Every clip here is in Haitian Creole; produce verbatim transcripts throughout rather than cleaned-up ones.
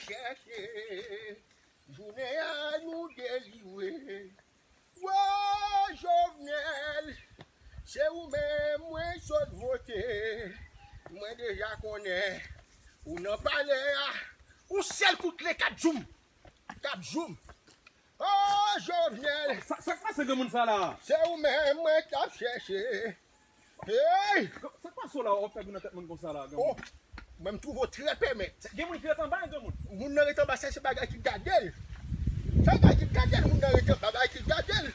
chèche, jounen an nou delivre. Wo, Jovenel, se ou menm mwen sot vote. Mwen deja konnen ou nan palè a. Yon sèl kout kle k ap joum. K ap joum. Oh, Jovenel! Sa, sa k pase granmoun sa la? Se ou menm mwen t ap chèche. Hey! Sa k pase w la, w ap fè bri nan tèt moun konsa la, granmoun? Oh, mwen m twouve w trè pèmèt. Gen moun ki ret anba, granmoun? Moun nan ret anba, sa se bagay ki gade l. Sa bagay ki gade l, moun nan ret anba, bagay ki gade l.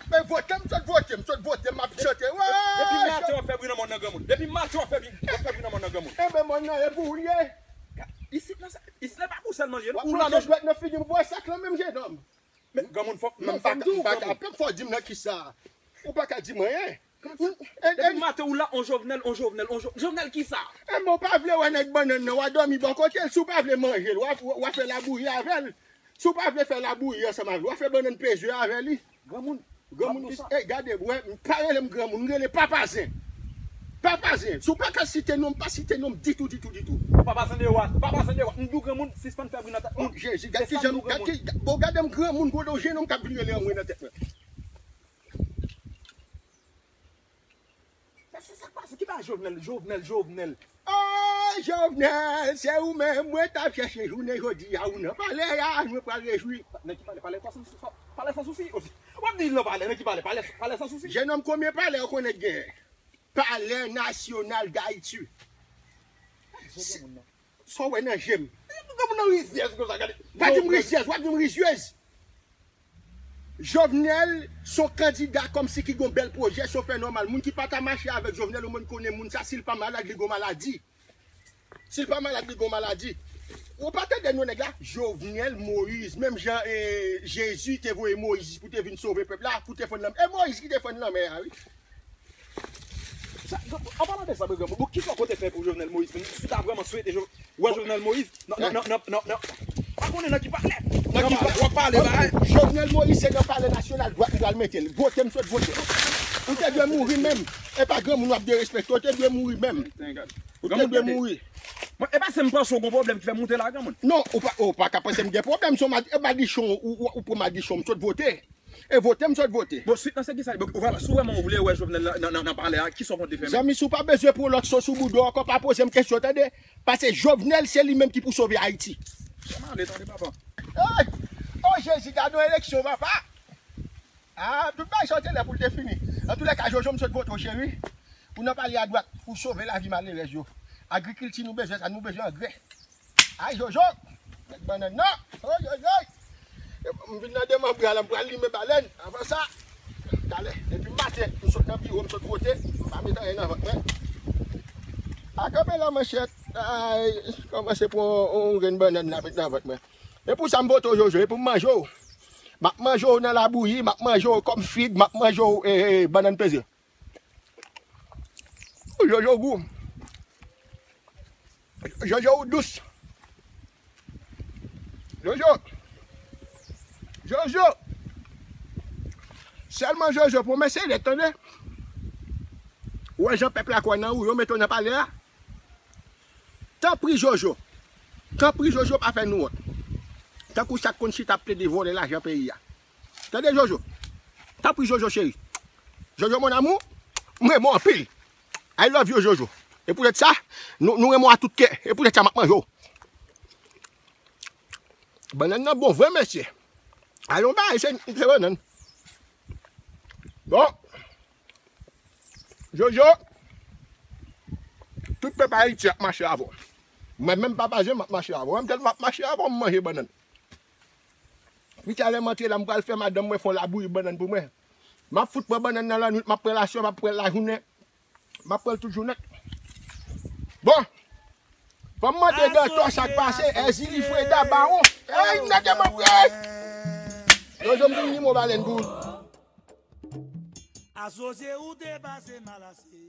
Men vote m, sot vote m, sot vote m, m ap chante. Depi maten w ap fè bri nan mòn nan, granmoun. Depi maten w ap fè bri, w ap fè bri nan mòn nan, granmoun. Enben, mòn nan e pou ou l ye. Isit nan sa, isit nan pa pou sèlman l ye, non. Ou la nan dwèt nan figi m, bwè sak lan menm, jennonm. Men granmoun, fòk m pa ka, m pa ka, pèp, fò di m nan kisa. Ou pa ka di m anyen. Depi maten ou la, on Jovenel, on Jovenel, on Jo-, Jovenel kisa? Enben, ou pa vle wè nèg bannann nan, w a dòmi bò kote l. Si w pa vle manje l, w a, w a fè labouyi avè l. Si w pa vle fè labouyi ansanm avè l, w a fè bannann peze avè li. Granmoun, granmoun, ey, gade, wè, m pa rele m granmoun, m rele Papa Zen. Papa Zen, si w pa ka site non m, pa site non m ditou, ditou, ditou. Papa Zen de wat, Papa Zen de wat. M di w granmoun, sispann fè bri nan tèt moun. Jezi, gad kijan, gad ki, bon, gade m granmoun, gade yon jennonm k ap vin rele anmwe nan tèt mwen. Mesye, sa k pase? Ki bagay Jovenel, Jovenel, Jovenel? Oh, Jovenel, se ou menm mwen t ap chèche jounen jodi a, ou nan palè a, mwen pral rejwi. Nan ki palè? Palè San Sousi? Palè San Sousi? W ap di nan palè, nan ki palè? Palè, palè San Sousi? Jennonm, konbyen palè ou konnen k genyen? Palais National d'Haïti. Sa w wè nan je m? Granmoun nan rizyèz konsa, gade. Pa di m rizyèz, w ap di m rizyèz. Jovenel se yon kandida kòmsi ki gen yon bèl pwojè, se yon fè nòmal. Moun ki pa ta mache avèk Jovenel, ou menm konnen moun sa, si l pa malad, li gen yon maladi. Si l pa malad, li gen yon maladi. Ou pa tande non nèg la? Jovenel Moïse, menm jan, eh, Jezi te voye Moïse pou te vin sove pèp la, pou te fè n lanmè. E Moïse ki te fè n lanmè a, wi. Sa, an palan de sa, granmoun, bon, kisa w konte fè pou Jovenel Moïse menm? Si w ta vrèman swete Jo-, wè Jovenel Moïse, nan, nan, nan, nan, nan, nan, pa konnen nan ki palè. Nan ki palè? W ap pale, bagay. Jovenel Moïse se nan Palè Nasyonal, dwat m pral mete l. Vote m sot vote. Ou te dwe mouri menm. E pa granmoun w ap derespekte, ou te dwe mouri menm. Ou te dwe mouri. Mwen, e pa se m panse w gon pwoblèm ki fè m moute la, granmoun. Non, ou pa, ou pa ka panse m gen pwoblèm. Se yon madi-, e madichon, ou, ou, ou pran madichon, m sot vote. E vote m sot vote. Bon, swit lan se kisa? Bon, vwala, si w vrèman w vle wè Jovenel nan, nan, nan, nan palè a, kisa w konte fè menm? Zanmi, si w pa bezwen pran lòt so sou bouda w ankò, pa poze m kesyon, tande? Paske Jovenel, se li menm ki pou sove Ayiti. Sa m ale, tande, papa. Ay! Oh, Jezi, gade yon eleksyon, papa! Ah, tout bagay sa te lè pou l te fini. Antoulèka, Jojo, m sot vote w, cheri. Pou n ap ale adwat, pou sove lavi malerèz yo. Agrikilti, nou bezwen sa, nou bezwen angrè. Ay, Jojo! Nèg bannann nan! Oy, oy, oy! M vin nan demanbre a la, m pral limen balèn. Avan sa, talè, depi maten, m sot nan biwo, m sot vote, m pa met anyen nan vant mwen. A kanpe la, manchèt! Ay, kòmanse pran yon, yon grenn bannann la, met nan vant mwen. E pou sa m vote w, Jojo, e pou m manje w. M ap manje w nan labouyi, m ap manje w kòm fig, m ap manje w, e, e, bannann peze. Jojo gou. Jojo ou dous. Jojo. Jojo. Sèlman Jojo, pwomèse lèt, tande. Ou wè jan pèp la kwè nan ou, yo mete w nan palè a. Tanpri, Jojo. Tanpri, Jojo, pa fè nou wont. Tankou sa k konn chita ap plede vòlè lajan peyi a. Tande, Jojo. Tanpri, Jojo cheri. Jojo, mon amour, m renmen w anpil. I love you, Jojo. E poutèt sa, nou, nou renmen w a tout kè. E poutèt sa, m ap manje w. Bannann nan bon vre, mesye. A yon bagay, se, se bannann. Bon. Jojo, tout pèp Ayiti ap mache avè w. Mwen menm, Papa Zen, m ap mache avè w. Mwen tèlman ap mache avè w, m manje bannann. Pi talè m antre la, m pral fè madanm mwen fè yon labouyi bannann pou mwen. M ap fout pran bannann nan lannwit, m ap pran l aswè, m ap pran l lajounen. M ap pran l tout jounen. Bon. Fò m mande Dantò sa k pase, Èzili Freda Bawon. Ey, m nan demanbre. Jojo, m vin limen w balèn pou ou. Asosye ou te pase mal ase.